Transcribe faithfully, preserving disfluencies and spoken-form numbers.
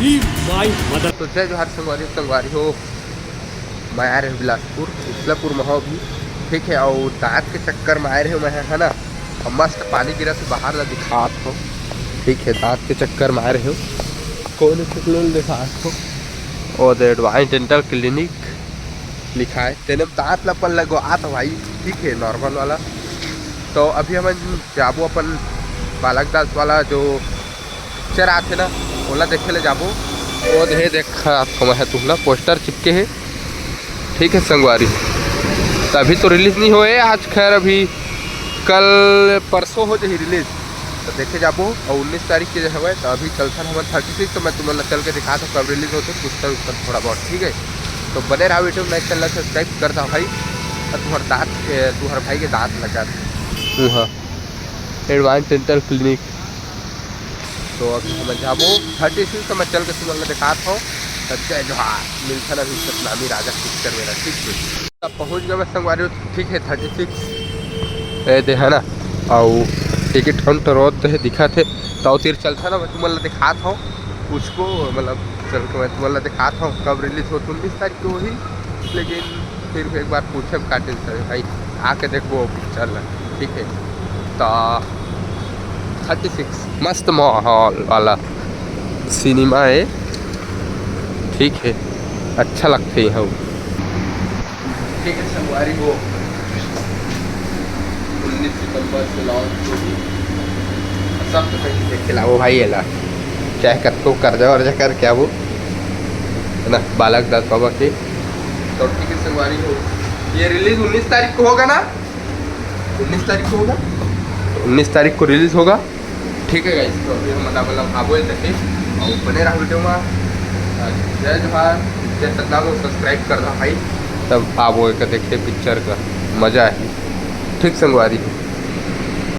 तो जय जोहार संगवारी, संगवारी हो, मैं आए रहे बिलासपुर, इसलापुर में हो अभी, ठीक है। और दांत के चक्कर में आए रहे मैं, है ना। अब मस्त पानी गिरत हे, बाहर ला दिखात हो, ठीक है। दांत के चक्कर में आए रहे हो, कौन से क्लोन दिखात हो, और एडवांस डेंटल क्लिनिक लिखा है, तेने दांत ला अपन लगवात हो भाई, ठीक है, नॉर्मल वाला। तो अभी हमन जाबो अपन बालक दास वाला जो पिक्चर आथे ना, ओला देखे ले जाबो। वो दे देखा थोड़ा है तुमला पोस्टर चिपके है, ठीक है संगवारी। तो अभी तो रिलीज नहीं होए आज, खैर अभी कल परसों हो जाही रिलीज, तो देखे जाबो। और उन्नीस तारीख के जो हवे, तो अभी चलथन हमन थर्टी सिक्स, तो मैं तुमन ला चल के दिखात हूँ कब रिलीज होथे, पूछथन उसका थोड़ा बहुत, ठीक है। तो बने रहा वीडियो, नए चैनल सब्सक्राइब कर दा भाई, और तुम्हार दांत, ए, तुम्हार भाई के दांत लगा दे। हाँ, एडवांस डेंटल क्लिनिक। तो अभी हमन जाबो थर्टी सिक्स, तो मैं चल के तुमन ला दिखात हूँ। तो जय जोहार, मिलथन अभी सतनामी राजा पिक्चर मेरा, ठीक है। अब पहुँच गए मैं संगवारी, ठीक है, थर्टी सिक्स ए दे है ना, अउ टिकट काउंटर और दे दिखा थे, तो तीर चलता ना, मैं तुमन ला दिखात हूँ उसको, मतलब चल के मैं तुमन ला दिखात हूँ कब रिलीज होत, उन्नीस तारीख को ही, लेकिन फिर भी एक बार पूछे का टेंशन है भाई, आके देखबो पिक्चर ला, ठीक है। तो थर्टी सिक्स मस्त माहौल वाला सिनेमा है, ठीक है, अच्छा लगथे यहाँ। ठीक है संगवारी हो, उन्नीस सितंबर से लॉन्च होगी, सब तो कहीं देखे ला वो भाई एला, चाहे कतको कर्जा वर्जा करके आबो, है ना, बालक दास बाबा के। तो ठीक है संगवारी हो, ये रिलीज उन्नीस तारीख को होगा ना, उन्नीस तारीख को होगा, उन्नीस तारीख को रिलीज होगा। ठीक है गाइस, तो अभी हम मतलब आबो देखे और बने रहा वीडियो में। जय जोहार, जय सतनाम, सब्सक्राइब कर रहा भाई, तब आबो एक देखे पिक्चर का मजा है। ठीक संगवारी।